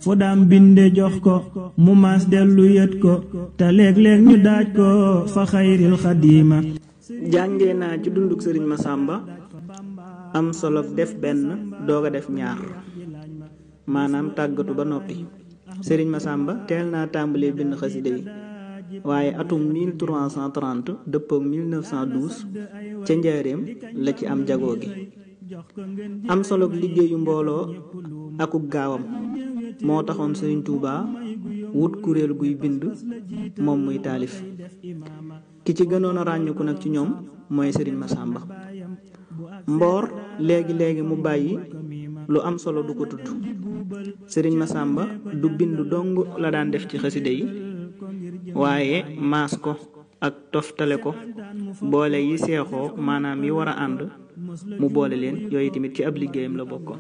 fu daam binde jox ko mu maas dellu yët ko te léeg-léeg ñu daaj ko fa xayril xadiima. jàngee naa ci dunduk sëriñ Masamba am solo def benn dooga def ñaar, maanaam tàggatu ba noppi. sëriñ Masamba teel naa tàmbalee bind xasida yi, waaye atum 1330 dëppook 1912 ca njaareem la ci am jagoo gi. am solo liggéeyu mbooloo akuk gaawam moo taxoon sëriñ Touba wut kuréel guy bind moom muy taalif. ki ci gënoon a ràññiku nag ci ñoom mooy sëriñ Masamba. mboor léegi mu bàyyi lu am solo du ko tudd. sëriñ Masamba du bind dong la daan def ci xasida yi, waaye maas ko ak toftale ko, boole yi seexoo maanaam yi war a ànd mu boole leen, yooyu tamit ci ab liggéeyam la bokkoon.